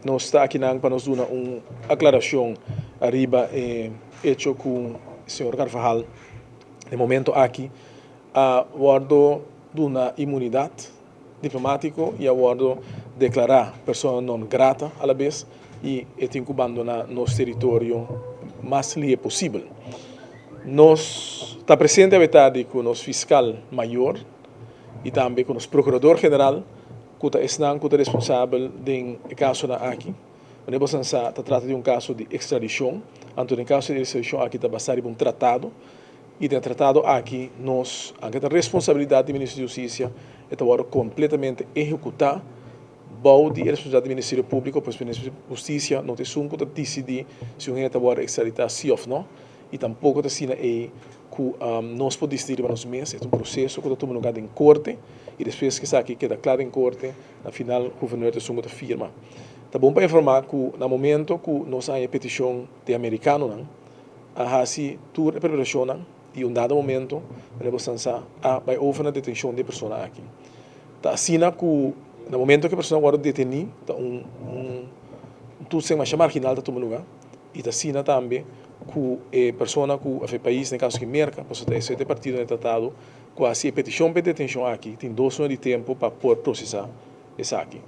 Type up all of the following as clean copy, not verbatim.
Nos ta akinan pa nos duna un aklarashon ariba e echo ku señor Carvajal den momento aki a wòrdu duna inmunidat diplomátiko i a wòrdu deklará persona non grata alabes i e tin ku bandoná nos teritorio mas lihe posibel. Nos ta presente awe tardi ku nos fiskal mayor i tambe ku nos prokurador general ku ta esnan ku ta responsabel den e kasonan aki. Wanneer boso sa, ta trata di un kaso di ekstradishon, anto den kaso di ekstradishon aki ta basá riba un tratado, i den e tratado aki nos, anke ta responsabilidat di Minister di Hustisia, e ta wòrdu kompletamente ehekutá bou di e responsabilidat di Ministerio Públiko, pues Minister di Hustisia no ta esun ku ta disidí si un hende ta wòrdu ekstraditá sí òf no. I tampoko ta asina ei ku nos por disidí riba nos mes. E ta un proseso ku ta tuma lugá den korte i despues ku esaki keda kla den korte, na final guvernor ta esun ku ta firma. Ta bon pa informá ku na momento ku nos a haña e petishon di e amerikanonan, a hasi tur e preparashonnan i un dado momento manera bo san sa a bai over na detenshon di e persona aki. Ta asina ku na momento ku e persona wòrdu detení ta un toetsing masha marginal ta tuma lugá. I ta asina tambe ku e persona ku òf e pais, den kaso aki Merka, pasobra ta esei ta e partido den e tratado ku a hasi e petishon pa e detenshon aki, tin dos luna di tempu pa por prosesá esaki.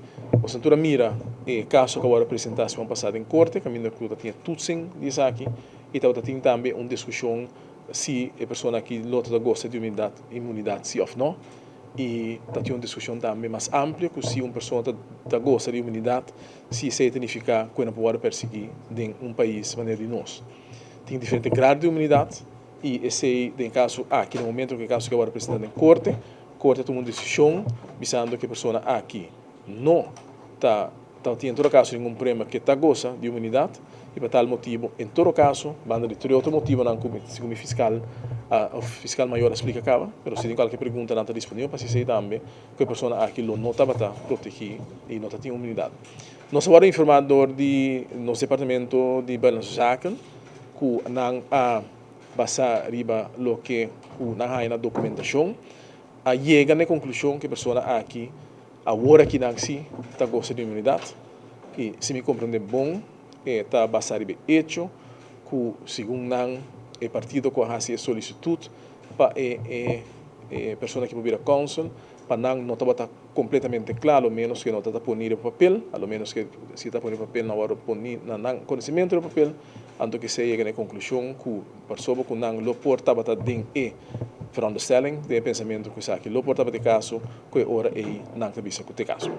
Nos a tur a mira e kaso ku a wòrdu presentá siman pasá den korte kaminda ku ta tin e toetsing di esaki i tabata tin tambe un diskushon si e persona aki lo ta gosa di inmunidat si òf no. I ta tin un diskushon tambe mas amplio ku si un persona ta gosa di inmunidat Si esei ta nifiká ku e no por wòrdu persiguí den un pais manera di nos. Tin diferente grado di humanidad i esei den e kaso aki, na momento ku e kaso aki a wòrdu presentá den korte, korte a tuma un desishon bisando ku e persona aki no ta tabatin en todo kaso ningun problema ku e ta gosa di humanidad i pa tal motibu en todo kaso banda di tur e otro motibunan ku segun mi fiskal òf fiskal mayor a splika kaba, pero si tin kualke pregunta nan ta disponibel pa hasi esei tambe. Ku e persona aki lo no tabata protegí i no ta tin humanidad. Nos a wòrdu informá dor di nos departamento di Buitenlandse Zaken ku nan a basá riba loke ku nan haña na dokumentashon a yega na e konklushon ku e persona aki awor aki nan si ta gosa di humanidad i si mi komprendé bon e ta basá riba e echo ku segun nan e partido ku a hasi e solisitut pa e e persona ki por bira consul, pa nan no tabata completamente cla, a lo menos ke no tabata poni riba papel, a lo menos ke si ta poni riba papel nan wòrdu poni na nan conocimiento riba papel, anto ke yega na e conclusion cu pasobra cu nan lo por tabata den e veronderstelling, den e pensamiento cu esaki lo por tabata e caso, cu e ora ei nan ta bisa cu ta e caso.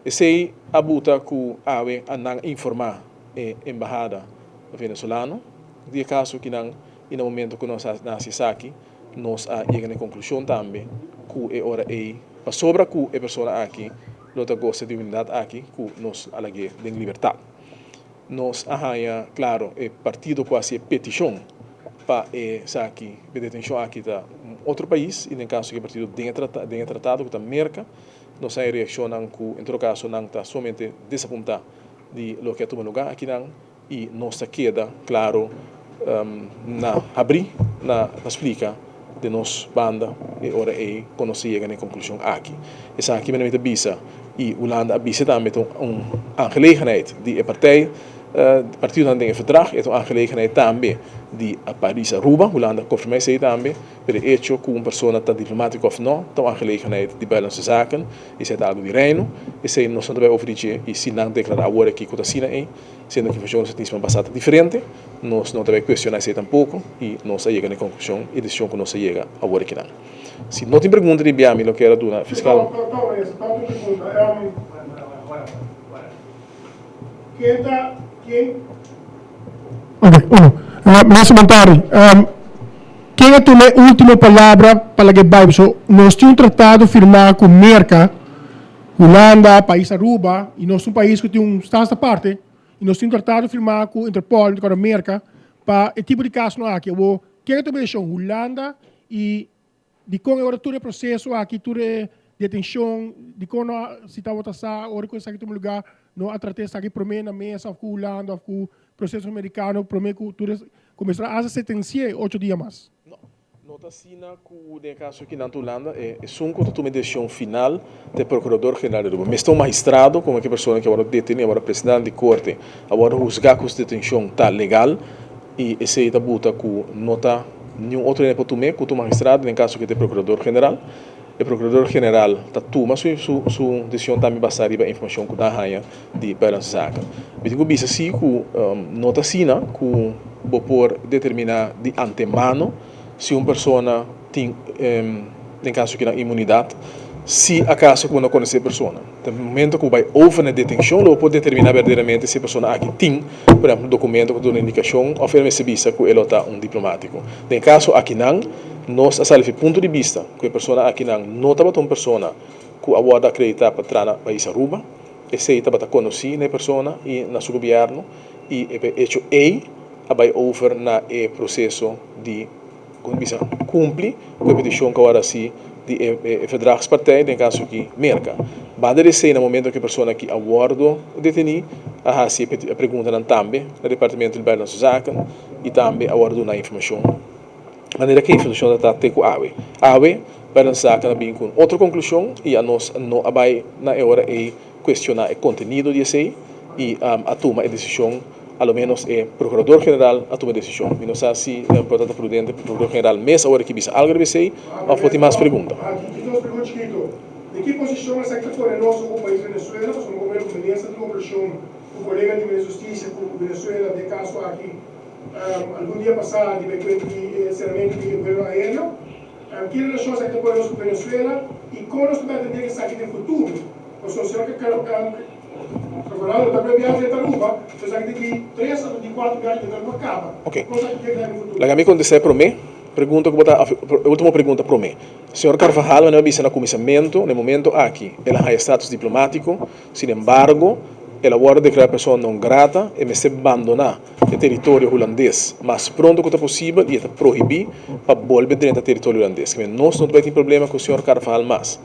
Esei a buta cu awe a nan informa e embahada venezolano di e caso ki nan i na momento ku nos a hasi esaki, nos a yega na e konklushon tambe ku e ora ei, pasobra ku e persona aki lo ta gosa di humildat aki ku nos a lag'é den libertat. Nos a haña klaro e partido ku a hasi e petishon pa esaki, pa e detenshon aki ta un otro pais i den kaso ku e partido den e den e tratado ku ta Merka, nos a haña reakshonnan ku en todo kaso nan ta sumamente desapuntá di loke a tuma lugá akinan. I nos ta keda klaro na habrí na pa splika den nos banda e ora ei kon nos ta yega na e konklushon aki. Esaki mi ta bisa i Hulanda a bisa tambe ta un aangelegenheid di e partij, partidonan den e verdrag, e ta un aangelegenheid tambe di Paris Aruba, Hulanda a konfirma esei tambe, pero e echo ku un persona ta diplomatiko òf no ta un aangelegenheid di Buitenlandse Zaken, esei ta algu di Reino, esei nos no ta bai over di dje i si nan deklará awor aki ku ta asina ei, Siendo ku informashon nos a tin siman pasá ta diferente, nos no ta bai kuestioná esei tampoko i nos a yega na e konklushon i desishon ku nos a yega awor akinan. Si no tin pregunta di bia mi lo kier a duna fiskal. Ken a tuma e ultimo palabra pa laga e bai? Pasobra nos tin un tratado firmá ku Merka. Hulanda, pais Aruba y nos un pais cu tin un status aparte y nos tin un tratado firma cu Interpol, mi ta acorda Merca, pa e tipo di casonan aki. Awor, ken a tuma e decision? Hulanda y dicon e ora tur e proceso aki, tur e detencion, dicon no a, si tabata sa ora cu esaki tuma lugar, no a trata esaki prome na mesa of cu Hulanda of cu proceso Mericano prome cu tur e, cu mester a hasta sentencia e ocho dia mas? No. No ta asina ku den e kaso aki nan ta Hulanda, e esun ku ta tuma e desishon final ta e Prokurador General di Aruba. Mester un magistrado komo ke persona ku a wòrdu deteni, a wòrdu presentá di korte, a wòrdu husgá ku su detenshon ta legal i esei ta buta ku no ta niun otro hende por tum'é ku ta un magistrado, den e kaso aki ta e Prokurador General. E Prokurador General ta tuma su su desishon tambe basá riba e informashon ku ta haña di Buitenlandse Zaken. Mi tin ku bisa si ku no ta asina ku bo por determiná di antemano si un persona tin, den kaso kinan, inmunidat, si akaso ku bo no konosé e persona. Ta momento ku bo bai over na e detenshon lo bo por determiná berdaderamente si e persona aki tin, por ehèmpel, un dokumento ku ta duna indikashon òf el mester bisa ku e lo ta un diplomátiko. Den e kaso akinan nos a sali fi punto di bista ku e persona akinan no tabata un persona ku a wòrdu akreditá pa tra na pais Aruba. Esei tabata konosí na e persona i na su gobièrnu i e hecho ei a bai over na e proseso di kon bisa kumpli ku e petishon ku a wòrdu hasi di e verdragspartij, den kaso aki Merka. Banda di esei na momento ku e persona aki a wòrdu detení a hasi e preguntanan tambe na Departamento di Buitenlandse Zaken i tambe a wòrdu duna informashon. Manera ku e informashon ta te ku awe. Awe Buitenlandse Zaken a bin ku un otro konklushon i anos no a bai na e ora ei kuestioná e kontenido di esei i a tuma e desishon, a lo ménos e Prokurador General a tuma e desishon. Mi no sa si por ta ta prudente pa e Prokurador General mes awor aki bisa algu riba esei òf por tin mas pregunta. Aki tin dos pregunta chikitu. Den ki posishon esaki ta pone nos ku pais Venezuela? Pasobra mi komo minister di Koperashon ku kolega di Minister di Hustisia ku Venezuela den e kaso aki Algun dia pasá di bai kuenta di e seramentu di e vuelo aéreo. Ki relashon esaki ta pone nos ku Venezuela i kon nos ta bai atendé ku esaki den futuro? Pasobra señor Carvalho ta bai biaha drenta Aruba, so esaki ta di tres anto di kuater biaha drenta Aruba kaba. Kon esaki ta keda den futuro? Laga mi kontestá e promé pregunta ku bo ta, e último pregunta promé. Señor Carvajal manera mi a bisa na kuminsamentu, na e momento aki el a haña status diplomátiko, sinembargo el a wòrdu deklará persona non grata, e mester bandoná e teritorio hulandes mas pronto ku ta posibel i e ta prohibí pa bolbe drenta teritorio hulandes. Keme nos no ta bai tin problema ku señor Carvajal mas.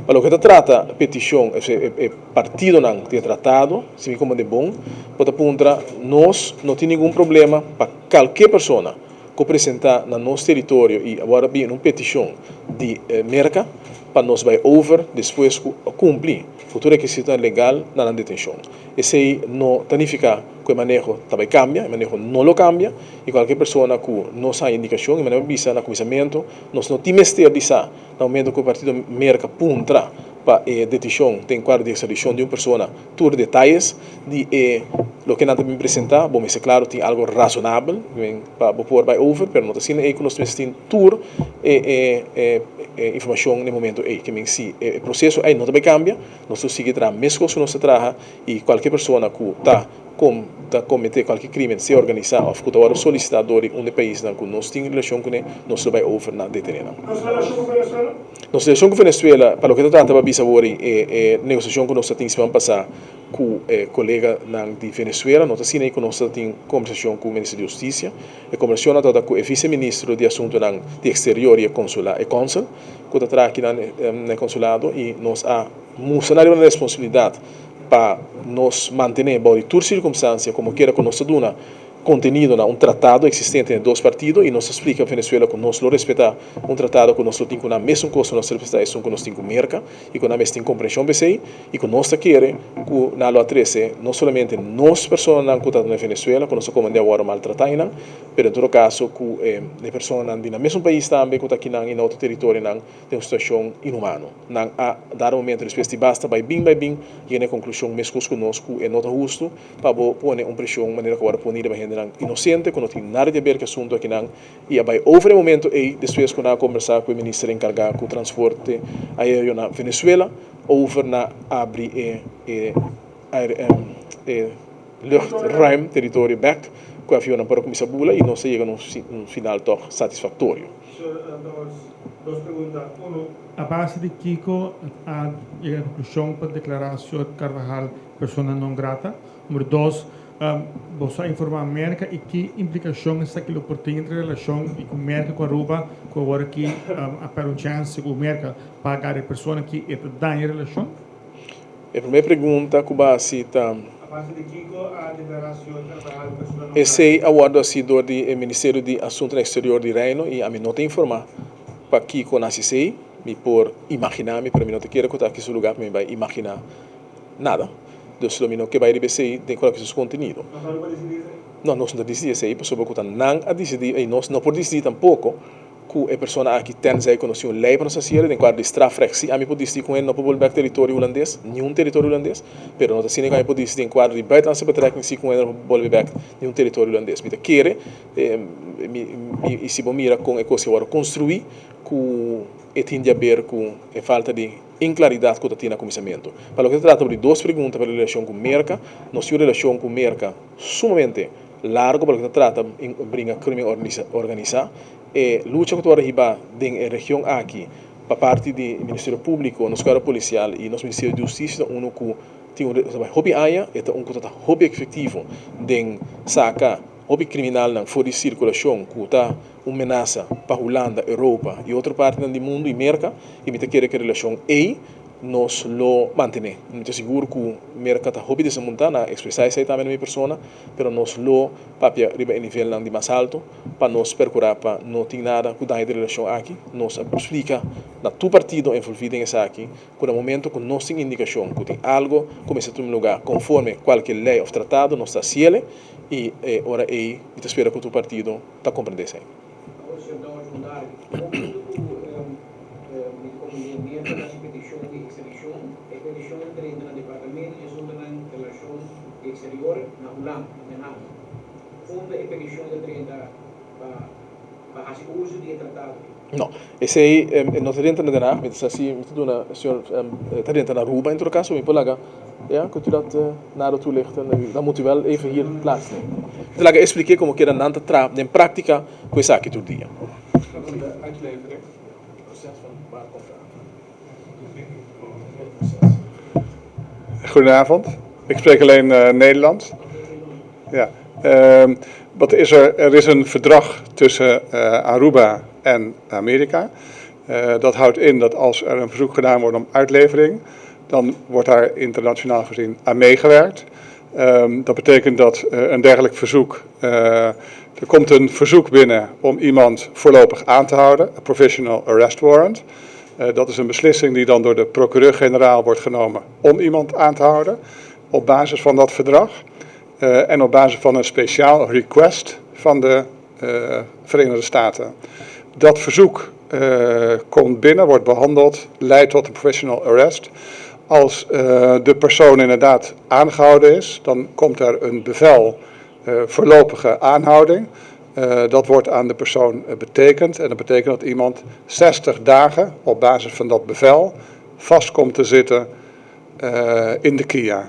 Pa loke ta trata petishon, e partidonan di e tratado, si mi komprende bon, bo ta puntra nos no tin ningun problema pa kalke persona ku presentá na nos teritorio i awor a bini un petishon di Merka pa nos bai over despues ku a kumpli ku tur rekisitonan legal na nan detenshon. Esei no ta nifiká ku e maneho ta bai kambia, e maneho no lo kambia i kualke persona ku no sa indikashon, e manera mi bisa na kuminsamentu, nos no tin mester di sa na momento ku e partido Merka puntra pa e detishon den kuadro di ekstradishon di un persona tur detayes di e loke nan ta bin presentá, bo mester klaro tin algu rasonabel pa bo por bai over, pero no ta asina ei ku nos mester tin tur e e informashon na e momento ei. Ke men si e proseso ei no ta bai kambia, nos lo sigui traha meskos ku nos ta traha i kualke persona ku ta kom ta kometé kualke krimen sea organisá òf ku ta wòrdu solisitá dor di un di e paisnan ku nos tin relashon kuné, nos lo bai over na detené nan. Nos relashon ku Venezuela? Nos relashon ku Venezuela, pa loke ta trata pa bisa awor e e negosiashon ku nos ta tin siman pasá ku e koleganan di Venezuela, no ta asina ei ku nos ta tin kombersashon ku Minister di Hustisia. E kombersashon a trata ku e viseministro di Asuntunan di Eksterior i e konsula e kònsel ku ta traha akinan na e konsulado i nos a mustra nan riba nan responsabilidat pa nos mantené bou di tur sirkumstansia komo kiera ku nos ta duna kontenido na un tratado eksistente den dos partido i nos ta splika Venezuela ku nos lo respetá un tratado ku nos lo tin ku nan mesun kos ku nos ta respetá esun ku nos tin ku Merka i ku nan mes tin komprenshon pa esei i ku nos ta kere ku nan lo a trese no solamente nos personanan ku ta na Venezuela ku nos ta komand'é awor maltratá einan pero en todo kaso ku e personanan di nan mesun pais tambe ku ta akinan i na otro teritorionan den un situashon inhumano. Nan a dado momento despues di basta bai bin bai bin yega na e konklushon meskos ku nos ku e no ta hustu pa bo pone un preshon manera ku awor a poni riba hendenan inosente ku no tin nada di aber ku e asuntu akinan i a bai over e momento ei despues ku nan a kombersá ku e minister enkargá ku transporte aereo na Venezuela over na abri e e e luchtruim teritorio bek ku e avionnan por a kuminsá bula i nos a yega na un final tòg satisfaktorio. Señor Dowers, dos pregunta. Uno, a base di kiko a yega na konklushon pa deklará señor Carvajal persona non grata? Numero dos, boso a informá Merka i ki implikashon esaki lo por tin entre relashon i ku Merka ku Aruba ku awor aki a pèrdè un chèns ku Merka pa agarra e persona ki e ta daña e relashon? E promé pregunta ku bo a hasi ta. Esey a wordo haci door di e Ministerio di Asuntonan Exterior di Reino y ami no ta informa pakico nan haci esey. Mi por imagina mi, pero mi no ta kere cu ta aki su lugar pa mi bay imagina nada. Dus lo mi no ke bay riba esey den cualkier su contenido. No, nos no ta dicidi esey pasobra cu ta nan a dicidi y nos no por dicidi tampoco ku e persona aki tenzij ku nos tin un lei pa nos hasi el den kuadro di strafrecht. Sí, ami por disidí ku el no por bolbe bèk teritorio hulandes, niun teritorio hulandes, pero no ta asina ku ami por disidí den kuadro di buitenlandse betrekking sí ku el no por bolbe bèk niun teritorio hulandes. Mi ta kere, mi, mi, i si bo mira kon e kos a wòrdu konstruí, ku e tin di aber ku e falta di inklaridat ku ta tin na kuminsamentu. Pa loke ta trata di dos pregunta pa relashon ku Merka, nos tin un relashon ku Merka sumamente largu pa loke ta trata bringa krimen organisá. E lucha ku ta wòrdu hibá den e region aki pa parti di Ministerio Públiko, nos Kuerpo Polisial i nos Ministerio di Hustisia ta unu ku tin un ta bai hopi aña, e ta un ku ta ta hopi efektivo den saka hopi kriminalnan for di sirkulashon ku ta un menasa pa Hulanda, Europa i otro partinan di mundu i Merka i mi ta kere ku e relashon ei nos lo mantené. Mi ta sigur ku Merka ta hopi desapuntá, nan a ekspresá esei tambe na mi persona, pero nos lo papia riba e nivelnan di mas alto pa nos perkurá pa no tin nada ku daña di relashon aki. Nos a splika na tur partido envolví den esaki ku na momento ku nos tin indikashon ku tin algo ku mester tuma lugá konforme kualke lei òf tratado nos ta hasiel i e ora ei mi ta spera ku tur partido ta komprendé esei. Awor señor Dowers Mundario, momento ku mi ta komprendé Merka ta hasi petishon di ekstradishon, e petishon ta drenta na Departamento di Asuntonan Relashon di Eksterior na Hulanda, na Den Haag. Unda e petishon ta drenta pa pa hasi uso di e tratado ei? No, esei no ta drenta na Den Haag, mi ta sa si mi ta duna señor ta drenta na Aruba en todo caso, mi por laga, ja, kunt u dat nader toelichten? Dan moet u wel even hier plaatsnemen. Mi ta laga expliké como keda nan ta traha den práctica ku esaki tur dia. Goedenavond, ik spreek alleen Nederlands. Ja. Wat is er? Er is een verdrag tussen Aruba en Amerika. Dat houdt in dat als er een verzoek gedaan wordt om uitlevering, dan wordt daar internationaal gezien aan meegewerkt. Dat betekent dat een dergelijk verzoek, er komt een verzoek binnen om iemand voorlopig aan te houden, een provisional arrest warrant. Dat is een beslissing die dan door de procureur-generaal wordt genomen om iemand aan te houden op basis van dat verdrag. En op basis van een speciaal request van de Verenigde Staten. Dat verzoek komt binnen, wordt behandeld, leidt tot een provisional arrest. Als de persoon inderdaad aangehouden is, dan komt er een bevel voorlopige aanhouding. Dat wordt aan de persoon betekend en dat betekent dat iemand 60 dagen op basis van dat bevel vast komt te zitten in de KIA.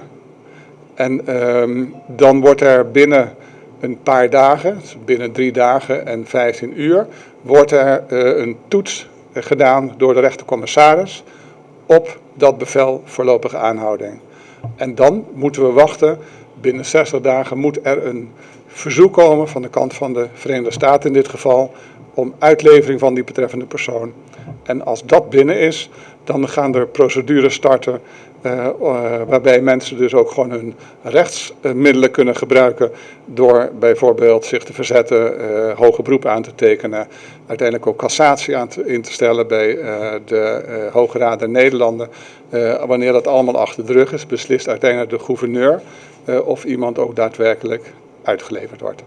En dan wordt er binnen een paar dagen, binnen 3 dagen en 15 uur, wordt er een toets gedaan door de rechtercommissaris op dat bevel voorlopige aanhouding. En dan moeten we wachten, binnen 60 dagen moet er een verzoek komen van de kant van de Verenigde Staten in dit geval, om uitlevering van die betreffende persoon. En als dat binnen is, dan gaan er procedures starten waarbij mensen dus ook gewoon hun rechtsmiddelen kunnen gebruiken door bijvoorbeeld zich te verzetten, hoger beroep aan te tekenen, uiteindelijk ook cassatie in te stellen bij de Hoge Raad der Nederlanden. Wanneer dat allemaal achter de rug is, beslist uiteindelijk de gouverneur of iemand ook daadwerkelijk uitgeleverd wordt.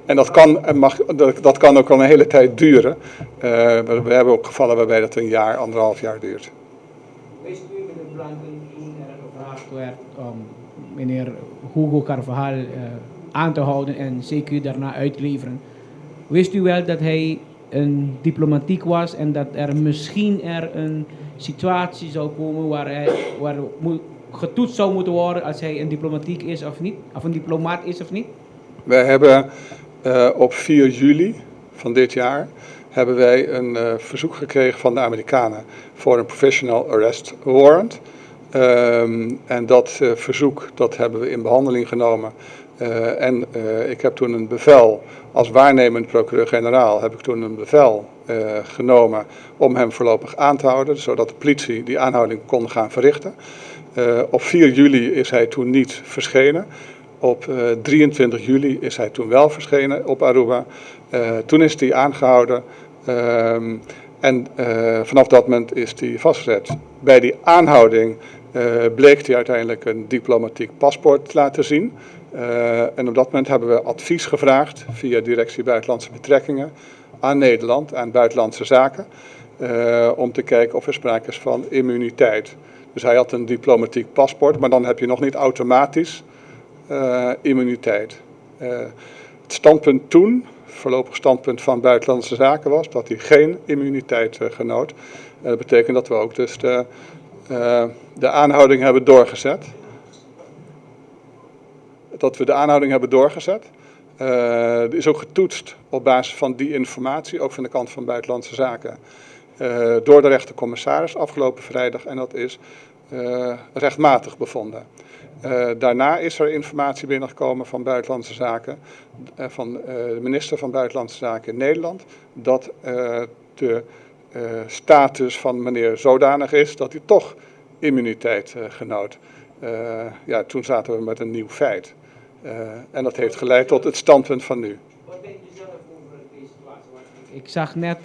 En dat kan, en mag, dat, dat kan ook al een hele tijd duren. We hebben ook gevallen waarbij dat een jaar, anderhalf jaar duurt. Wist u, meneer Blanken, toen er gevraagd werd om meneer Hugo Carvajal aan te houden en CQ daarna uitleveren, wist u wel dat hij een diplomatiek was en dat er misschien er een situatie zou komen waar hij, waar getoetst zou moeten worden als hij een diplomatiek is of niet, of een diplomaat is of niet? Wij hebben op 4 juli van dit jaar hebben wij een verzoek gekregen van de Amerikanen voor een provisional arrest warrant. En dat verzoek dat hebben we in behandeling genomen. En ik heb toen een bevel, als waarnemend procureur-generaal, heb ik toen een bevel genomen om hem voorlopig aan te houden, zodat de politie die aanhouding kon gaan verrichten. Op 4 juli is hij toen niet verschenen. Op 23 juli is hij toen wel verschenen op Aruba. Toen is hij aangehouden en vanaf dat moment is hij vastgezet. Bij die aanhouding bleek hij uiteindelijk een diplomatiek paspoort te laten zien. En op dat moment hebben we advies gevraagd via Directie Buitenlandse Betrekkingen aan Nederland, aan Buitenlandse Zaken, om te kijken of er sprake is van immuniteit. Dus hij had een diplomatiek paspoort, maar dan heb je nog niet automatisch immuniteit. Het standpunt toen, voorlopig standpunt van Buitenlandse Zaken was, dat hij geen immuniteit genoot. En dat betekent dat we ook dus de aanhouding hebben doorgezet. Dat we de aanhouding hebben doorgezet. Er is ook getoetst op basis van die informatie, ook van de kant van Buitenlandse Zaken, door de rechtercommissaris afgelopen vrijdag. En dat is rechtmatig bevonden. Daarna is er informatie binnengekomen van Buitenlandse Zaken, van de minister van Buitenlandse Zaken in Nederland, dat de status van meneer zodanig is dat hij toch immuniteit genoot. Ja, toen zaten we met een nieuw feit. En dat heeft geleid tot het standpunt van nu. Wat denkt u zelf over deze situatie? Ik zag net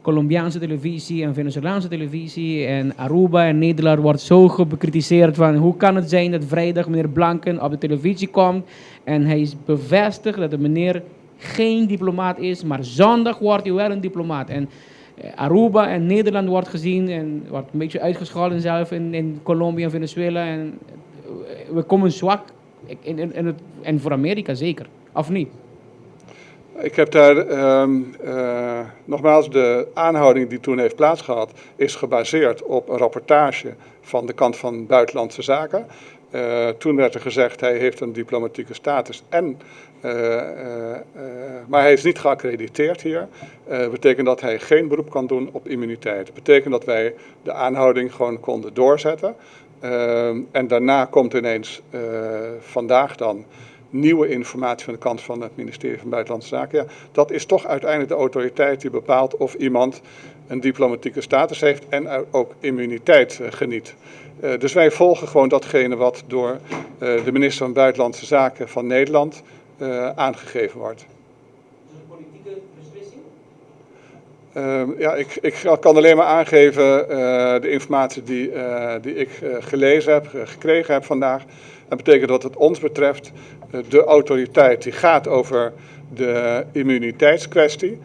Colombiaanse televisie en Venezolaanse televisie en Aruba en Nederland wordt zo bekritiseerd van hoe kan het zijn dat vrijdag meneer Blanken op de televisie komt en hij is bevestigd dat de meneer geen diplomaat is, maar zondag wordt hij wel een diplomaat. En Aruba en Nederland wordt gezien en wordt een beetje uitgescholden zelf in Colombia en Venezuela. En we komen zwak in het, en voor Amerika zeker, of niet? Ik heb daar, nogmaals, de aanhouding die toen heeft plaatsgehad, is gebaseerd op een rapportage van de kant van Buitenlandse Zaken. Toen werd er gezegd, hij heeft een diplomatieke status, maar hij is niet geaccrediteerd hier. Dat betekent dat hij geen beroep kan doen op immuniteit. Dat betekent dat wij de aanhouding gewoon konden doorzetten. En daarna komt ineens vandaag dan nieuwe informatie van de kant van het ministerie van Buitenlandse Zaken. Ja, dat is toch uiteindelijk de autoriteit die bepaalt of iemand een diplomatieke status heeft en ook immuniteit geniet. Dus wij volgen gewoon datgene wat door de minister van Buitenlandse Zaken van Nederland aangegeven wordt. Is het een politieke beslissing? Ja, ik kan alleen maar aangeven de informatie die ik gelezen heb, gekregen heb vandaag. Dat betekent dat het ons betreft, de autoriteit die gaat over de immuniteitskwestie,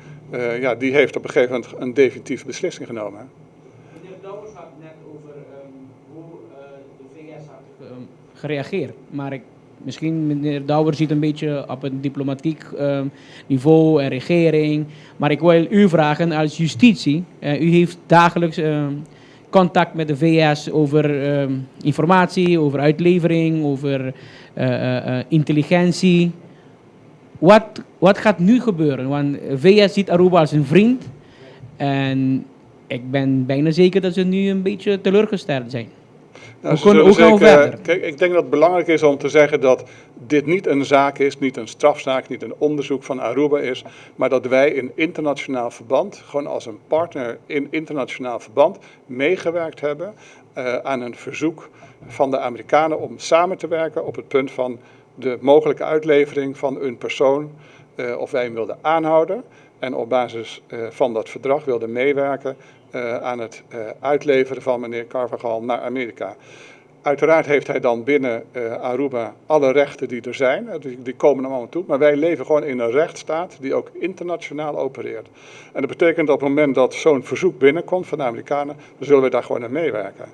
ja, die heeft op een gegeven moment een definitieve beslissing genomen. Meneer Dowers had net over hoe de VS had gereageerd. Maar misschien meneer Dowers ziet een beetje op een diplomatiek niveau en regering. Maar ik wil u vragen als justitie. U heeft dagelijks contact met de VS over informatie, over uitlevering, over intelligentie. Wat gaat nu gebeuren? Want VS ziet Aruba als een vriend. En ik ben bijna zeker dat ze nu een beetje teleurgesteld zijn. Hoe gaan we verder? Kijk, ik denk dat het belangrijk is om te zeggen dat dit niet een zaak is, niet een strafzaak, niet een onderzoek van Aruba is, maar dat wij in internationaal verband, gewoon als een partner in internationaal verband, meegewerkt hebben aan een verzoek van de Amerikanen om samen te werken op het punt van de mogelijke uitlevering van een persoon, of wij hem wilden aanhouden en op basis van dat verdrag wilden meewerken aan het uitleveren van meneer Carvajal naar Amerika. Uiteraard heeft hij dan binnen Aruba alle rechten die er zijn, die komen hem allemaal toe, maar wij leven gewoon in een rechtsstaat die ook internationaal opereert. En dat betekent dat op het moment dat zo'n verzoek binnenkomt van de Amerikanen, dan zullen we daar gewoon aan meewerken.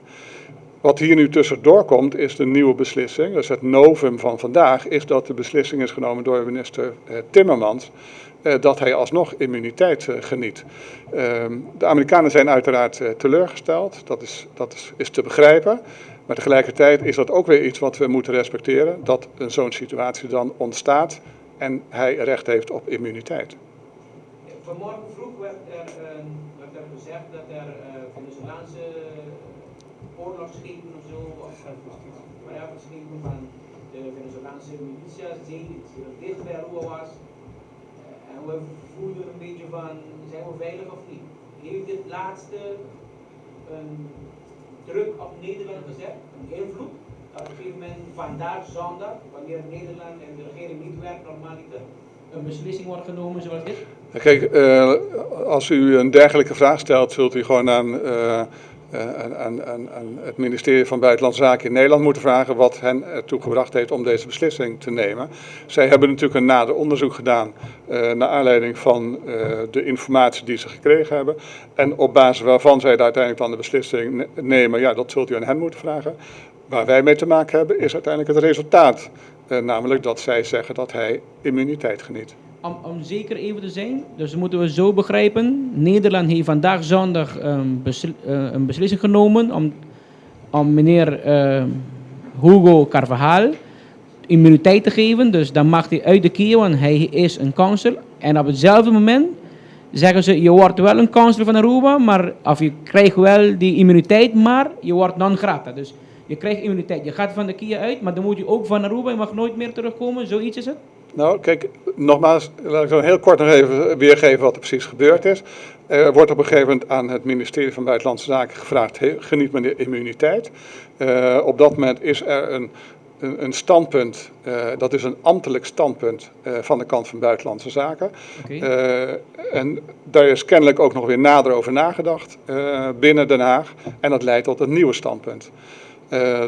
Wat hier nu tussendoor komt, is de nieuwe beslissing, dus het novum van vandaag, is dat de beslissing is genomen door minister Timmermans, dat hij alsnog immuniteit geniet. De Amerikanen zijn uiteraard teleurgesteld, dat is te begrijpen. Maar tegelijkertijd is dat ook weer iets wat we moeten respecteren, dat zo'n situatie dan ontstaat en hij recht heeft op immuniteit. Vanmorgen vroeg werd er gezegd dat er Venezolaanse oorlogsschepen of zo, of whatever, schepen van de Venezolaanse militia, zee, die dicht bij Aruba was. En we voelden een beetje van, zijn we veilig of niet? Heeft dit laatste een Druk op Nederland gezet, een invloed, dat op een gegeven moment vandaag zondag, wanneer Nederland en de regering niet werkt normaliter, een beslissing wordt genomen zoals dit? Kijk, als u een dergelijke vraag stelt, zult u gewoon aan het ministerie van Buitenlandse Zaken in Nederland moeten vragen wat hen ertoe gebracht heeft om deze beslissing te nemen. Zij hebben natuurlijk een nader onderzoek gedaan naar aanleiding van de informatie die ze gekregen hebben. En op basis waarvan zij uiteindelijk dan de beslissing nemen, ja, dat zult u aan hen moeten vragen. Waar wij mee te maken hebben is uiteindelijk het resultaat. Namelijk dat zij zeggen dat hij immuniteit geniet. Om zeker even te zijn, dus moeten we zo begrijpen, Nederland heeft vandaag zondag een beslissing genomen om meneer Hugo Carvajal immuniteit te geven. Dus dan mag hij uit de KIA, want hij is een consul. En op hetzelfde moment zeggen ze, je wordt wel een consul van Aruba, maar, of je krijgt wel die immuniteit, maar je wordt non grata. Dus je krijgt immuniteit. Je gaat van de KIA uit, maar dan moet je ook van Aruba, je mag nooit meer terugkomen. Zoiets is het? Nou, kijk, nogmaals, laat ik dan heel kort nog even weergeven wat er precies gebeurd is. Er wordt op een gegeven moment aan het ministerie van Buitenlandse Zaken gevraagd, geniet meneer immuniteit. Op dat moment is er een standpunt, dat is een ambtelijk standpunt van de kant van Buitenlandse Zaken. En daar is kennelijk ook nog weer nader over nagedacht binnen Den Haag. En dat leidt tot een nieuwe standpunt.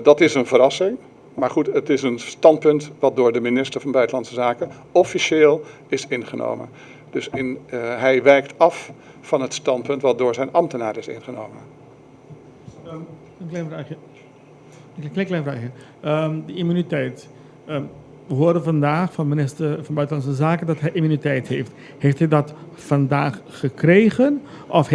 Dat is een verrassing. Maar goed, het is een standpunt wat door de minister van Buitenlandse Zaken officieel is ingenomen. Dus hij wijkt af van het standpunt wat door zijn ambtenaar is ingenomen. Een klein vraagje. Een klein, klein vraagje. De immuniteit. We horen vandaag van minister van Buitenlandse Zaken dat hij immuniteit heeft. Heeft hij dat vandaag gekregen? Of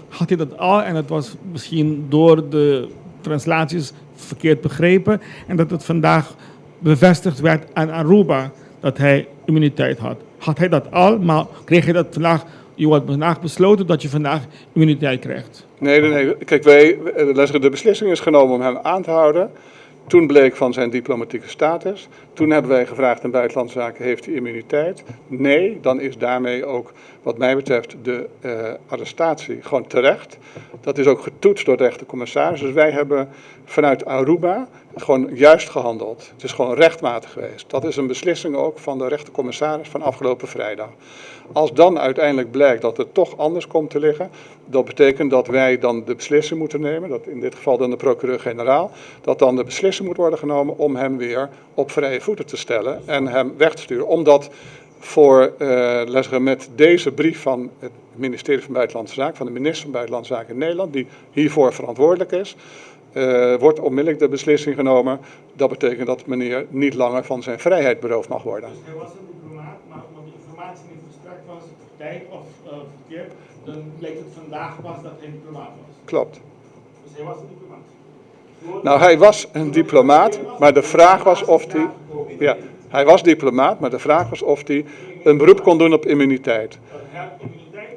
had hij dat al en het was misschien door de translaties verkeerd begrepen en dat het vandaag bevestigd werd aan Aruba dat hij immuniteit had? Had hij dat al, maar kreeg hij dat vandaag? Je wordt vandaag besloten dat je vandaag immuniteit krijgt. Nee, nee, nee. Kijk, de beslissing is genomen om hem aan te houden. Toen bleek van zijn diplomatieke status. Toen hebben wij gevraagd aan Buitenlandse Zaken, heeft hij immuniteit? Nee, dan is daarmee ook wat mij betreft de arrestatie gewoon terecht. Dat is ook getoetst door de rechtercommissaris. Dus wij hebben vanuit Aruba gewoon juist gehandeld. Het is gewoon rechtmatig geweest. Dat is een beslissing ook van de rechtercommissaris van afgelopen vrijdag. Als dan uiteindelijk blijkt dat het toch anders komt te liggen, dat betekent dat wij dan de beslissing moeten nemen, dat in dit geval dan de procureur-generaal, dat dan de beslissing moet worden genomen om hem weer op vrije voeten te stellen en hem weg te sturen. Omdat voor, zeggen, met deze brief van het ministerie van Buitenlandse Zaken, van de minister van Buitenlandse Zaken in Nederland, die hiervoor verantwoordelijk is, wordt onmiddellijk de beslissing genomen. Dat betekent dat meneer niet langer van zijn vrijheid beroofd mag worden. Dus hij was een diplomaat, maar omdat de informatie niet verstrekt was, tijd of verkeerd, dan lijkt het vandaag pas dat hij diplomaat was. Klopt. Dus hij was een diplomaat. Nou, hij was een diplomaat, maar de vraag was of hij... Ja, hij was diplomaat, maar de vraag was of hij een beroep kon doen op immuniteit.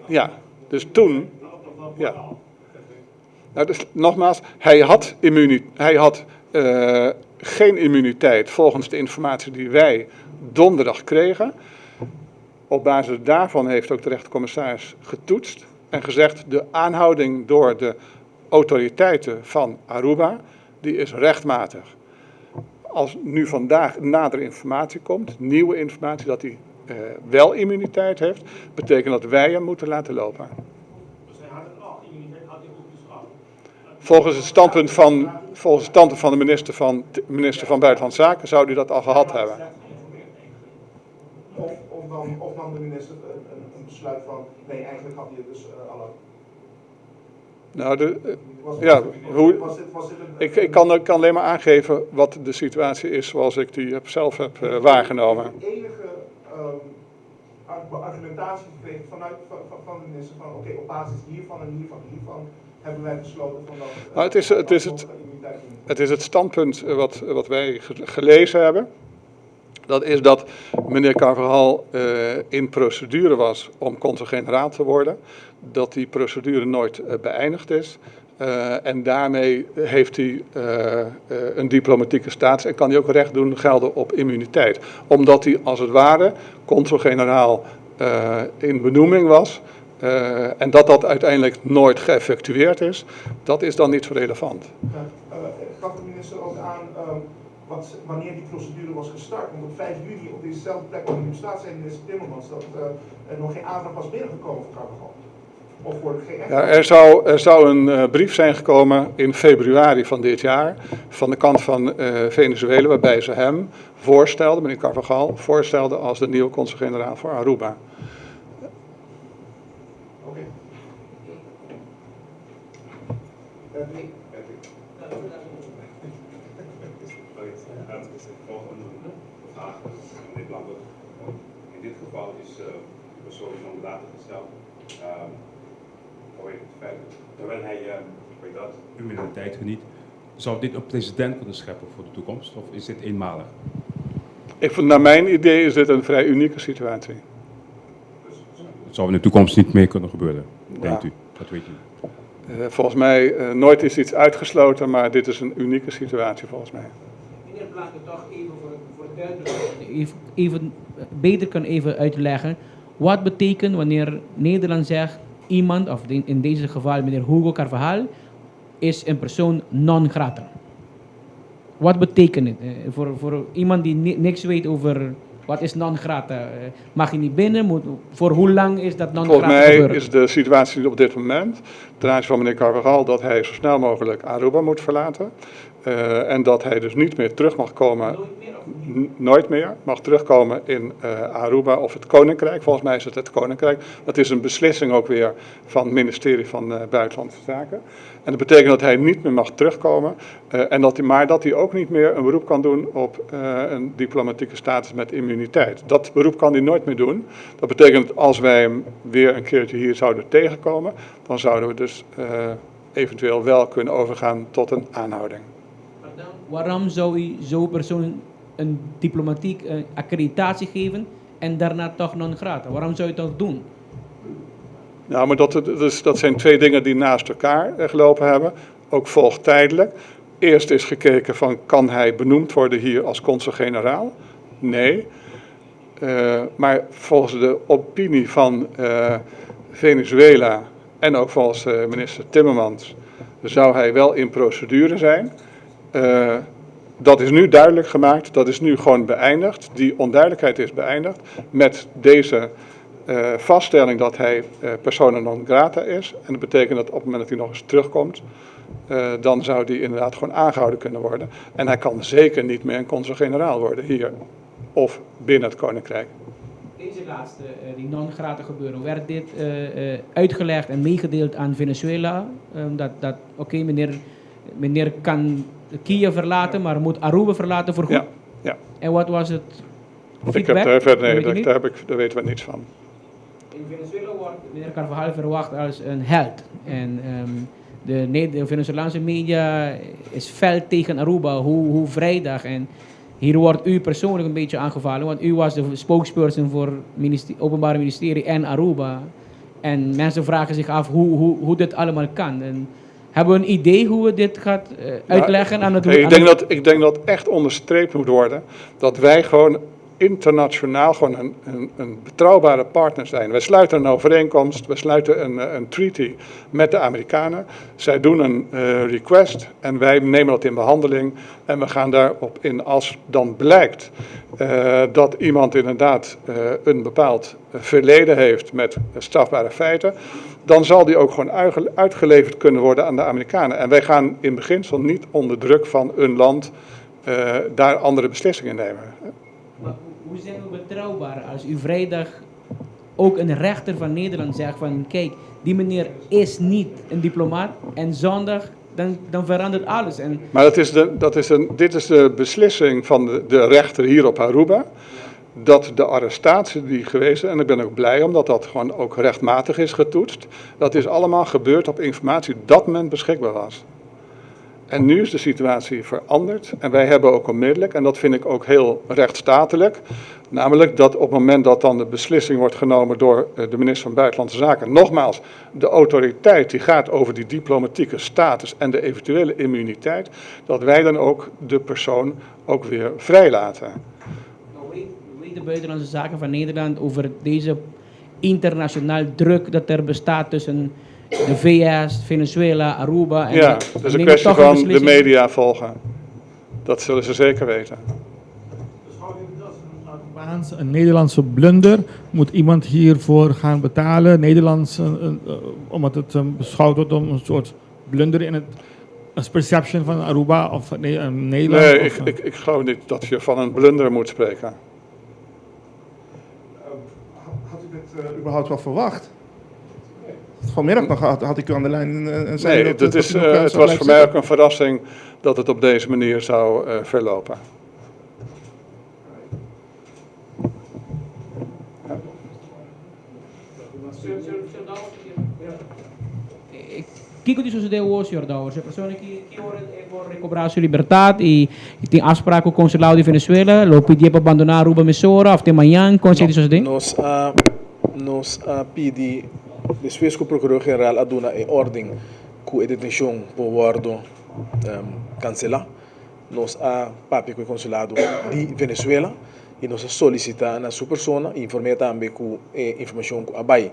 Ja, dus toen... Ja. Nou, dus nogmaals, hij had geen immuniteit volgens de informatie die wij donderdag kregen. Op basis daarvan heeft ook de rechtercommissaris getoetst en gezegd: de aanhouding door de autoriteiten van Aruba, die is rechtmatig. Als nu vandaag nadere informatie komt, nieuwe informatie dat hij wel immuniteit heeft, betekent dat wij hem moeten laten lopen. Dus hij had het al, immuniteit had hij ook dus al. Volgens het standpunt van de minister van Buitenlandse Zaken zou hij dat al gehad hebben. Of nam de minister een besluit van, nee, eigenlijk had hij het dus al. Nou, ik kan alleen maar aangeven wat de situatie is zoals ik die zelf heb waargenomen. De enige argumentatie gekregen vanuit van de minister van, oké, op basis hiervan en hiervan en hiervan hebben wij besloten van dat. Nou, het is het standpunt wat wij gelezen hebben. Dat is dat meneer Carvajal in procedure was om consul-generaal te worden. Dat die procedure nooit beëindigd is. En daarmee heeft hij een diplomatieke status en kan hij ook recht doen gelden op immuniteit. Omdat hij als het ware consul-generaal in benoeming was, En dat dat uiteindelijk nooit geëffectueerd is, dat is dan niet zo relevant. Ja, gaf de minister ook aan wanneer die procedure was gestart? Want op 5 juni, op dezezelfde plek waar u nu staat, zei minister Timmermans dat er nog geen aanvraag was binnengekomen voor Carvajal. Of voor de GF. Ja, er zou een brief zijn gekomen in februari van dit jaar van de kant van Venezuela, waarbij ze hem voorstelden, meneer Carvajal, voorstelde als de nieuwe consul-generaal voor Aruba. Oké. Patrick? Oké, volgende vraag, meneer Blanco. In dit geval is de persoon non grata gesteld vanwege het feit, terwijl hij, weet dat, immuniteit geniet. Zou dit een precedent kunnen scheppen voor de toekomst of is dit eenmalig? Naar mijn idee is dit een vrij unieke situatie. Dus het zou in de toekomst niet meer kunnen gebeuren, denkt u? Dat weet u. Volgens mij nooit is iets uitgesloten, maar dit is een unieke situatie volgens mij. Meneer Blanco, toch even voor de duidelijkheid, even beter kan even uitleggen. Wat betekent wanneer Nederland zegt iemand, of in deze geval meneer Hugo Carvajal, is een persoon non grata? Wat betekent het? Voor iemand die niks weet over wat is non grata? Mag je niet binnen? Voor hoe lang is dat non Volgens grata mij gebeuren? is de situatie op dit moment ten aanzien van meneer Carvajal dat hij zo snel mogelijk Aruba moet verlaten. En dat hij dus niet meer terug mag komen. Nooit meer of niet? Nooit meer mag terugkomen in Aruba of het Koninkrijk. Volgens mij is het het Koninkrijk. Dat is een beslissing ook weer van het ministerie van Buitenlandse Zaken. En dat betekent dat hij niet meer mag terugkomen. Maar dat hij ook niet meer een beroep kan doen op een diplomatieke status met immuniteit. Dat beroep kan hij nooit meer doen. Dat betekent dat als wij hem weer een keertje hier zouden tegenkomen, dan zouden we dus eventueel wel kunnen overgaan tot een aanhouding. Maar dan, waarom zou u zo'n persoon een diplomatiek accreditatie geven en daarna toch non grata? Waarom zou je dat doen? Nou, maar dat zijn twee dingen die naast elkaar gelopen hebben, ook volgtijdelijk. Eerst is gekeken van, kan hij benoemd worden hier als consul-generaal? Nee. Maar volgens de opinie van Venezuela en ook volgens minister Timmermans zou hij wel in procedure zijn. Dat is nu duidelijk gemaakt, dat is nu gewoon beëindigd. Die onduidelijkheid is beëindigd met deze vaststelling dat hij persona non grata is. En dat betekent dat op het moment dat hij nog eens terugkomt, dan zou die inderdaad gewoon aangehouden kunnen worden. En hij kan zeker niet meer een consul-generaal worden hier of binnen het Koninkrijk. Deze laatste, die non grata gebeuren, werd dit uitgelegd en meegedeeld aan Venezuela? Dat oké, meneer kan Kiev verlaten, maar moet Aruba verlaten voor goed? Ja, ja. En wat was het Ik heb feedback? daar verder, nee, Weet je daar, niet? daar heb ik, daar weten we niets van. In Venezuela wordt meneer Carvajal verwacht als een held. En de Venezolaanse media is fel tegen Aruba, hoe vrijdag. En hier wordt u persoonlijk een beetje aangevallen, want u was de spokesperson voor Openbaar Ministerie en Aruba. En mensen vragen zich af hoe dit allemaal kan. En hebben we een idee hoe we dit gaat uitleggen aan het aan het Ik denk dat echt onderstreept moet worden dat wij gewoon internationaal gewoon een betrouwbare partner zijn. Wij sluiten een overeenkomst, we sluiten een treaty met de Amerikanen. Zij doen een request en wij nemen dat in behandeling en we gaan daarop in. Als dan blijkt dat iemand inderdaad een bepaald verleden heeft met strafbare feiten, dan zal die ook gewoon uitgeleverd kunnen worden aan de Amerikanen. En wij gaan in beginsel niet onder druk van een land daar andere beslissingen nemen. Maar hoe zijn we betrouwbaar als u vrijdag ook een rechter van Nederland zegt van kijk, die meneer is niet een diplomaat en zondag dan verandert alles. En Maar dat is de, dat is een, dit is de beslissing van de rechter hier op Aruba, dat de arrestatie die geweest is, en ik ben ook blij omdat dat gewoon ook rechtmatig is getoetst, dat is allemaal gebeurd op informatie die op dat moment beschikbaar was. En nu is de situatie veranderd en wij hebben ook onmiddellijk, en dat vind ik ook heel rechtsstatelijk, namelijk dat op het moment dat dan de beslissing wordt genomen door de minister van Buitenlandse Zaken, nogmaals, de autoriteit die gaat over die diplomatieke status en de eventuele immuniteit, dat wij dan ook de persoon ook weer vrijlaten. Weet de Buitenlandse Zaken van Nederland over deze internacional druk dat er bestaat tussen de VS, Venezuela, Aruba. En Ja, het is een kwestie van de media volgen. Dat zullen ze zeker weten. Arubaanse, een Nederlandse blunder. Moet iemand hiervoor gaan betalen? Nederlands, omdat het beschouwd wordt om een soort blunder in het als perception van Aruba of Nederland? Nee, of, ik geloof niet dat je van een blunder moet spreken. Had u dit überhaupt wel verwacht? Vanmiddag nog had ik u aan de lijn en zei Nee, dat, dat dat is, u nog, het zou was voor blijven mij zitten. ook een verrassing dat het op deze manier zou verlopen. Kiko di sucede awor, señor Dowers? E persona ki ora e por recobra su libertad y tin afspraak cu consulado di Venezuela, lo pidi pa abandona Aruba mesora of te mañan, con esey di sucede? Nos a pidi despues cu Procurador General a duna e orden cu e detencion por wordo cancela. Nos a papia cu e consulado di Venezuela y nos a solicita na su persona, informe tambe cu e informacion cu a bay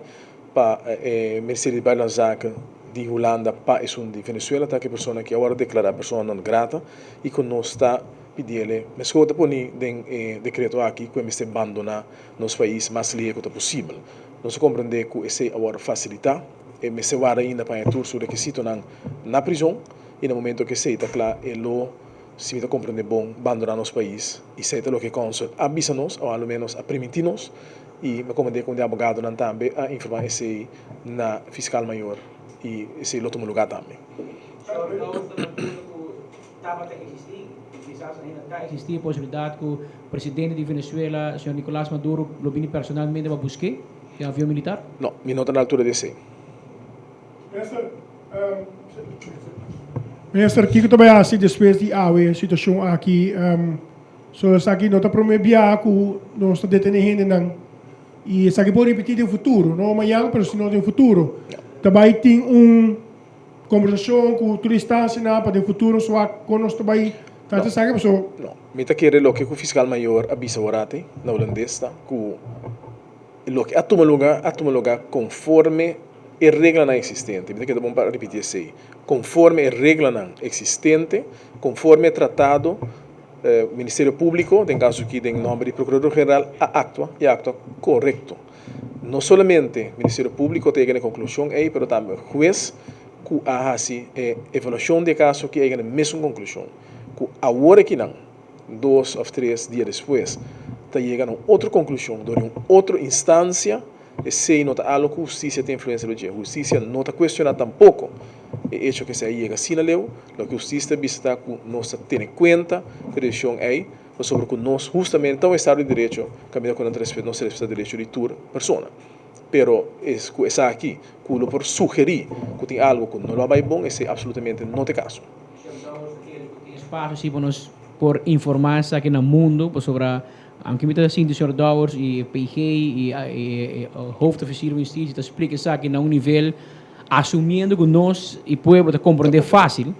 pa e Ministerio di Buitenlandse Zaken di Hulanda pa esun di Venezuela, ta cu e persona aki awor a declara persona non grata y cu nos ta pidiele, mesco ta poni den e decreto aki, cu e mester bandona nos pais mas lihe cu ta posibel. Nos a comprende cu esey awor facilita, e mester warda ainda pa e tur su requisitonan na prison y na momento cu esey ta cla e lo, si mi ta comprende bon, bandona nos pais y esey ta loke consul a bisa nos o alo menos a priminti nos y mi a comprende cu un di abogadonan tambe a informa esey na fiscal mayor y esey lo tuma lugar tambe. Tabata existi, y kisas ainda ta existi e posibilidad cu presidente di Venezuela, señor Nicolas Maduro, lo bini personalmente pa busque den avion militar? No, mi no ta na altura di esey. Minister, Minister, kiko ta bay haci despues di awe situacion aki? So esaki no ta prome bia cu nos ta detene hendenan y esaki por ripiti den futuro, no mañan pero sino den futuro. Ta bay tin un conversacion cu tur instancianan pa den futuro swak con nos ta bay trata esaki paso. No, mi ta kere loke cu fiscal mayor a bisa orate na Hulandes ta cu loke a tuma luga a tuma luga conforme e reglanan existente. Mi ta kere ta bon pa ripiti esey. Conforme e reglanan existente, conforme e tratado, Ministerio Publico, den caso aki den nomber di Procurador General, a actua y a actua corecto. No solamente Ministerio Publico ta yega na e conclusion ey, pero tambe huez cu a haci e evaluacion di e caso aki a yega na e mesun conclusion, cu awor akinan, dos of tres dia despues, ta yega na un otro conclusion dor di un otro instancia. Esey no ta algo cu husticia ta influencia lo dje. Husticia no ta cuestiona tampoco e hecho cu esey a yega asina leu. Loke husticia ta bisa ta cu nos ta tene cuenta cu e decision ey, pasobra cu nos hustamente ta un estado di derecho caminda cu nan ta respeta, nos ta respeta derecho di tur persona. Pero es cu esaki cu lo por sugeri cu tin algo cu no lo a bay bon, esey absolutamente no ta e caso. Tin espacio si pa nos por informa esaki na mundo pasobra Aunke mi ta sinti señor Dowers y PG y e hoofdofficier van justitie ta splica esaki na un nivel asumiendo cu nos y pueblo ta comprende facil,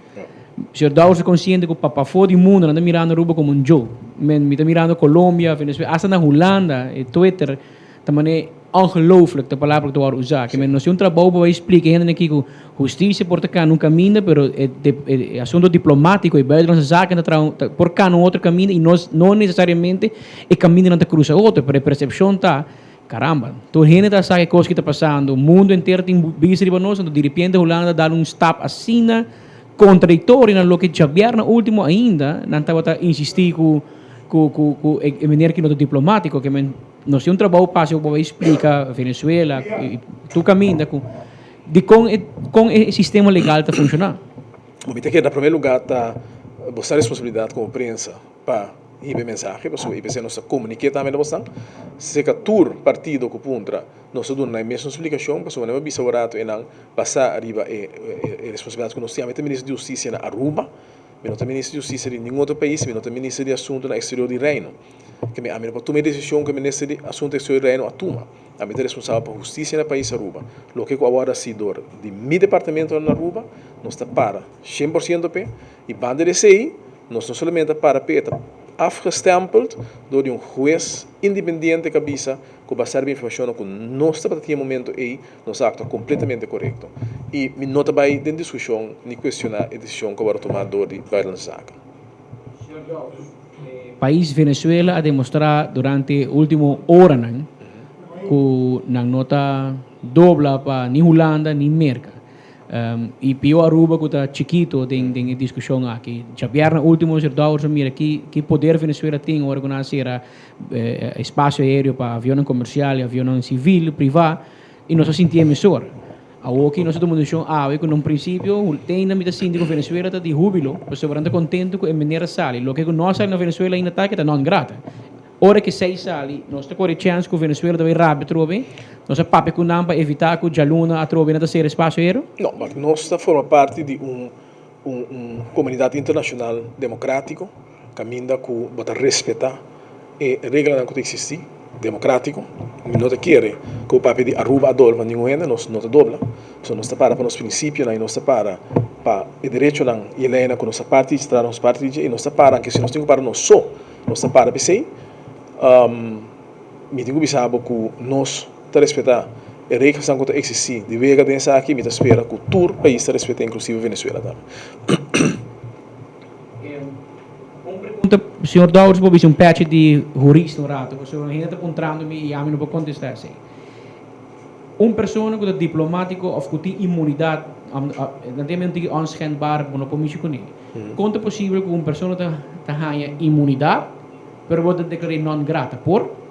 señor Dowers ta consciente cu pa pafo di mundo nan ta mirando Aruba como un joke. Men mi ta mirando Colombia, Venezuela, hasta na Hulanda e Twitter ta mane ongelooflijk ta palabra cu ta worde usa. Ke men nos tin un trabou pa bay splica e hendenan aki cu Husticia por ta cana un caminda, pero e e asunto diplomatico y buitenlandse zaken ta traha ta por cana un otro caminda y nos no necesariamente e camindanan ta cruza otro, pero e percepcion ta, caramba, tur hende ta sa e cos ki ta pasando, mundo entero tin bista riba nos, anto diripiente Hulanda ta dal un stap asina contradictorio na loke djabièrnè ultimo ainda nan tabata insisti cu cu cu cu e manera ki no ta diplomatico, ke men nos tin un trabou pasa pa bay splica Venezuela y tur caminda cu. Di kon e kon e sistema legal ta funshoná. Bo mi ta kere na promé lugá ta bosta responsabilidat komo prensa pa hiba e mensahe, pasobra IPC nos ta komuniké tambe na bosnan. Seka tur partido ku puntra nos ta duna nan e mesun splikashon, pasobra nan a bisa un ratu enan basá riba e e responsabilidat ku nos tin. Ami ta minister di hustisia na Aruba, mi no ta minister di hustisia di ningun otro pais, mi no ta minister di asuntunan eksterior di Reino. Ke mi ami no por tuma e desishon ku e minister di asuntu eksterior di Reino a tuma. Ami ta responsabel pa hustisia na pais Aruba. Loke ku a wòrdu hasi dor di mi departamentonan na Aruba, nos ta para 100% p'e. I banda di esei, nos no solamente ta para p'e, e ta afgestempeld door di un hues independiente ku a bisa ku basá riba informashonnan ku nos tabata tin e momento ei, nos a aktua kompletamente korekto. I mi no ta bai den diskushon ni kuestioná e desishon ku a wòrdu tumá door di Buitenlandse Zaken. Pais Venezuela a demostrá durante último oranan ku nan no ta dobla pa ni Hulanda ni Merka. I pio Aruba ku ta chikito den den e diskushon aki. Djabièrnè último señor Dowers a mira ki ki poder Venezuela tin ora ku nan a sera espasio aéreo pa avionnan komersial i avionnan sivil, privá, i nos a sintié mesora. Awoki nos a tuma un desishon awe ku na un prinsipio teinda mi ta sinti ku Venezuela ta di húbilo pasobra nan ta kontentu ku e manera a sali. Loke ku no a sali na Venezuela ainda ta ke ta non grata. Ora ku esei sali nos ta kore chèns ku Venezuela ta bai rabia atrobe. Nos a papia ku nan pa evitá ku djaluna atrobe nan ta sera espasio aéreo. No, ma nos ta forma parti di un un komunidat internashonal demokrátiko kaminda ku bo ta respetá e reglanan ku ta eksistí, demokrátiko. Mi no ta kere ku bo papia di Aruba a dobla pa ningun hende, nos no ta dobla. Pasobra nos ta para pa nos prinsipionan i nos ta para pa e derechonan i e leinan ku nos ta parti di nos parti di dje i nos ta para anke si nos tin ku para nos so, nos ta para p'esei. Mi tin ku bisa bo ku nos ta respetá e regelsnan ku ta eksistí di wega den esaki, mi ta spera ku tur pais ta respet'é, inklusive Venezuela tambe. Un pregunta, señor Dowers, bo bisa un pechi di hurista un rato, pasobra hende ta puntrando mi i ami no por kontestá esei. Un persona ku ta diplomátiko òf ku tin inmunidat, nan tin un tiki onschendbaar, bo no por mishi kuné. Kon ta posibel ku un persona ta haña inmunidat pero bo ta deklar'é non grata? Por?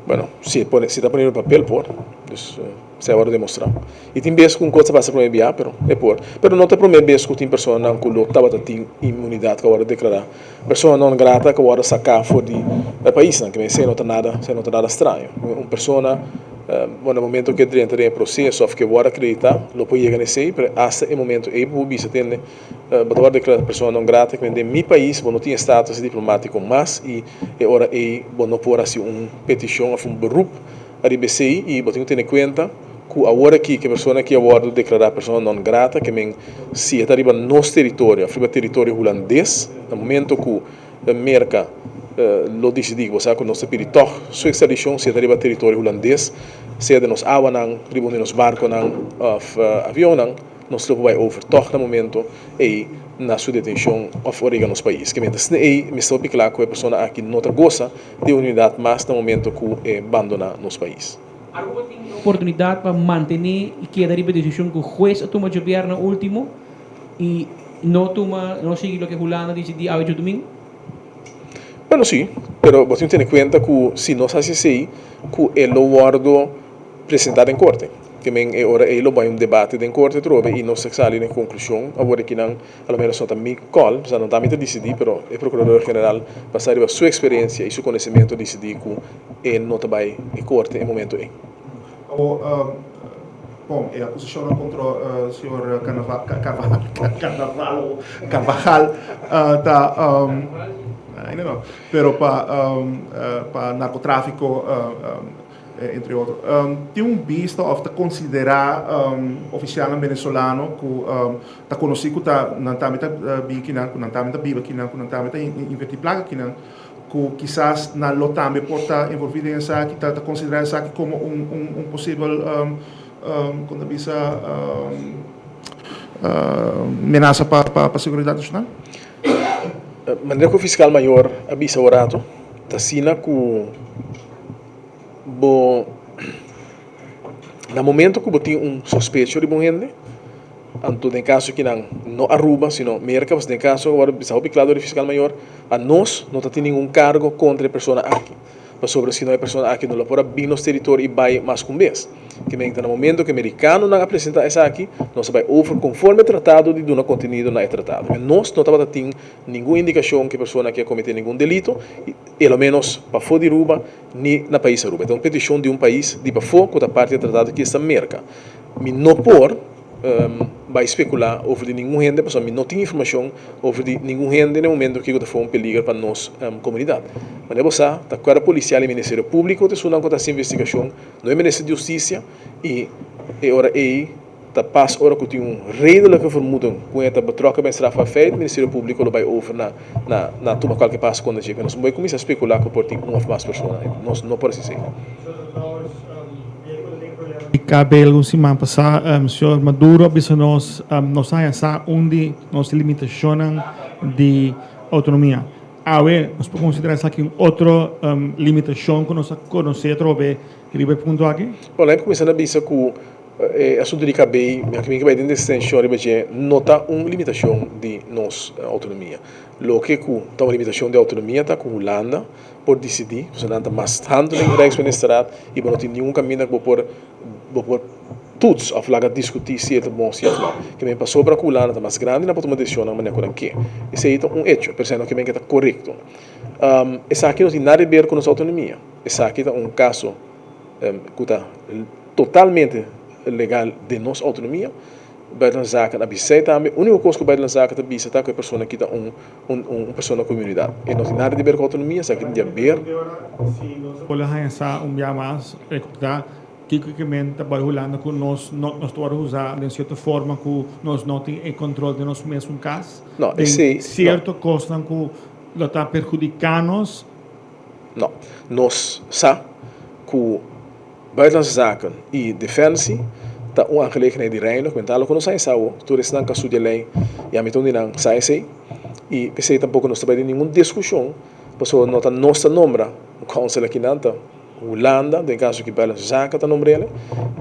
Bueno, si e pone, si ta pone riba papel por. Dus esei a wòrdu demostrá. I tin bes ku un kos ta pasa promé bia, pero e por. Pero no ta e promé bes ku tin personanan ku lo tabata tin inmunidat ku a wòrdu deklará persona non grata ku a wòrdu saká for di e paisnan. Ke men esei no ta nada, esei no ta nada straño. Un persona, bo na momento ku e drenta den e proseso òf ku e wòrdu akreditá, lo por yega na esei, pero asta e momento ei bo por bisa tende, Bo ta wòrdu deklará persona non grata, ke den mi pais bo no tin e status diplomátiko mas i e ora ei bo no por hasi un petishon òf un beroep ariba esei i bo tin ku tene kuenta ku awor aki ke persona aki a wòrdu deklará persona non grata ke men si e ta riba nos teritorio òf riba teritorio hulandes na momento ku Merka lo disidí ku bo sa ku nos ta pidi tòg su ekstradishon si e ta riba teritorio hulandes sea den nos awanan riba un di nos barkonan òf avionnan. Nos lo por bai over tòg na momento ei na su detenshon òf ora yega nos pais. Ke mientras esne ei mester hopi kla ku e persona aki no ta gosa di unidat mas na momento ku e bandoná nos pais. Aruba tin e oportunidat pa mantené i keda riba e desishon ku hues a tuma djobièrnè último i no tuma no sigui loke Hulanda disidí awe djodumingu? Bueno si, pero bo tin ku tene kuenta ku si nos hasi esei ku e lo wòrdu presentá den korte. Te men e ora ei lo bai un debate den korte atrobe i nos ta sali den konklushon awor aki nan a lo menos no ta mi kòl, osea no ta mi ta disidí pero e prokurador general basá riba su eksperensia i su konosementu a disidí ku e no ta bai e korte e momento ei. Awor, bon, e akusashonnan kontra señor Carvajal, Carvajal ta, ainda no, pero pa narkotráfiko. Entre otro. Tin un bista of ta considera oficialnan venezolano cu ta conoci cu ta nan tambe ta bin kinan, cu nan tambe ta biba kinan, cu nan tambe ta inverti placa kinan, cu kisas nan lo tambe por ta envolvi den esaki, ta considera esaki como un posibel, con ta bisa, menasa pa seguridad nacional? Manera cu Fiscal Mayor a bisa un rato, ta asina cu. Bo na momento ku bo tin un sospecho riba un hende, anto den kaso ki nan no Aruba sino Merka, pasobra den kaso awor bisa hopi kla dor di fiskal mayor, anos no ta tin ningun kargo kontra e persona aki, pasobra si no e persona aki no lo por a bin nos teritorio i bai mas ku un bes. Ke men ta na momento ku e merikanonan a presentá esaki, nos a bai over konforme e tratado di duna kontenido na e tratado. Nos no tabata tin ningun indikashon ku e persona aki a kometé ningun delito i e lo ménos pafó di Aruba ni na pais Aruba. E ta un petishon di un pais di pafó ku ta parti di e tratado ki esta Merka. Mi no por bai spekulá over di ningun hende pasobra mi no tin informashon over di ningun hende na e momento kiko ta for un peliger pa nos komunidat. Manera bo sa, ta kuerpo polisial i Ministerio Públiko ta esunnan ku ta hasi investigashon, no e Minister di Hustisia i e ora ei. Ta pas ora ku tin un redelijke vermoeden ku e ta betrokken bij strafbaar feit, Ministerio Públiko lo bai over na na na tuma kualke paso kontra dje. Nos no bai kuminsá spekulá ku por tin un òf mas persona. Nos no por hasi esei. Di KB algun siman pasá señor Maduro a bisa nos, nos a haña sa un di nos limitashonnan di outonomia. Awe nos por konsiderá esaki un otro limitashon ku nos a konosé atrobe riba e punto aki? Bon, laimi kuminsá na bisa ku E asuntu di KB, mi a kimin ke bai den destenshon riba dje, no ta un limitashon di nos outonomia. Loke ku ta un limitashon di outonomia ta ku Hulanda por disidí, pasobra nan ta mas tantu den Rijksministerraad i bo no tin ningun kaminda ku bo por bo por toets òf laga diskutí si e ta bon si òf no. Ke men pasobra ku Hulanda ta mas grandi nan por tuma desishonnan manera ku nan ke. Esei ta un echo, pero esei no ke men ke ta korekto. Esaki no tin nada di ber ku nos outonomia. Esaki ta un kaso. ku ta totalmente legal den nos outonomia. Buitenlandse Zaken a bis'é tambe. Úniko kos ku Buitenlandse Zaken ta bisa ta ku e persona aki ta un un persona ku imunidat. E no tin nada di ber ku outonomia, esaki tin di aber. Si nos a por haña sa un bia mas, rekordá kiko ke men ta bai Hulanda ku nos no nos ta wòrdu usá den sierto forma ku nos no tin e kontrol den nos mesun kas. No, esei Den sierto kosnan ku lo ta perhudiká nos. No. Nos sa ku Buitenlandse Zaken i Defensie ta un aangelegenheid di Reino, ku mental ku nos a hesa awo, tur esnan ku a studia lei i ami ta un di nan sa esei, i p'esei tampoko nos ta bai den ningun diskushon, pasobra no ta nos ta nombra un council akinan, ta Hulanda, den kaso aki Buitenlandse Zaken ta nombr'el,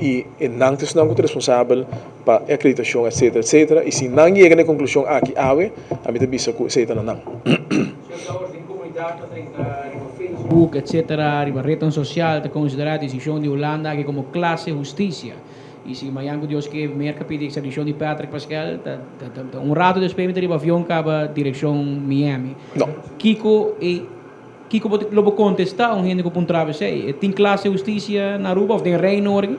i e nan ta esnan ku ta responsabel pa e akreditashon etsetera etsetera, i si nan yega na e konklushon aki awe, ami ta bisa ku esei ta na nan. Komunidat ta drenta riba Facebook etc. Riba retnan sosial ta konsiderá desishon di Hulanda aki komo klase hustisia. I si mañan ku Dios ke Merka pidi ekstradishon di Patrick Pascal ta ta un rato despues mi ta riba avion kaba direkshon Miami. No. Kiko e kiko bo lo bo kontestá un hende ku puntra bo esei? E tin klase hustisia na Aruba òf den Reino ora aki?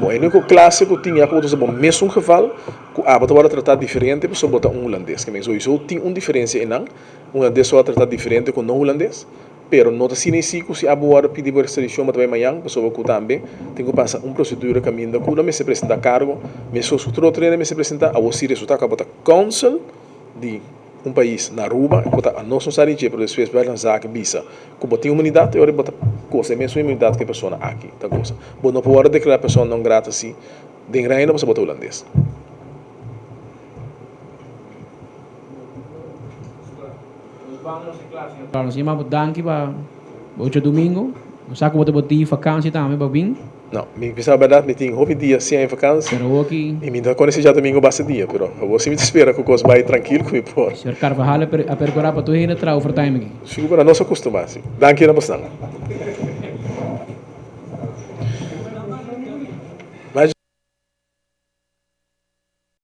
Bon, e úniko klase ku tin ya ku bo ta usa bo mesun geval ku abo ta wòrdu tratá diferente pasobra bo ta un hulandes. Ke men souiso tin un diferensia einan. Hulandes wòrdu tratá diferente ku no hulandes, pero no ta asina i si ku si abo wòrdu pidi bo ekstradishon bo ta bai mañan, pasobra ku tambe tin ku pasa un prosedura kaminda ku lo mester presentá kargo, meskos ku tur otro hende mester presentá, awor si resultá ku abo ta kònsel di un pais na Aruba ku ta anos no sa di dje, pero despues Buitenlandse Zaken bisa ku bo tin imunidat e ora bo ta gosa e mesun imunidat ku e persona aki ta gosa. Bo no por wòrdu deklará persona non grata si den Reino pasobra bo ta hulandes. Nos yama bo danki pa ocho domingo. Nos sa ku bo ta bo di vakansi tambe pa bin. No, mi bisa bèrdat mi tin hopi dia sin e vakansi. Pero awor ki. I mi no ta konosé djadomingo basta dia, pero awor si mi ta spera ku kos bai trankil ku mi por. Señor Carvajal a perkurá pa tur hende traha overtime aki. Sigur, pero nos a kustumá si. Danki na bosnan.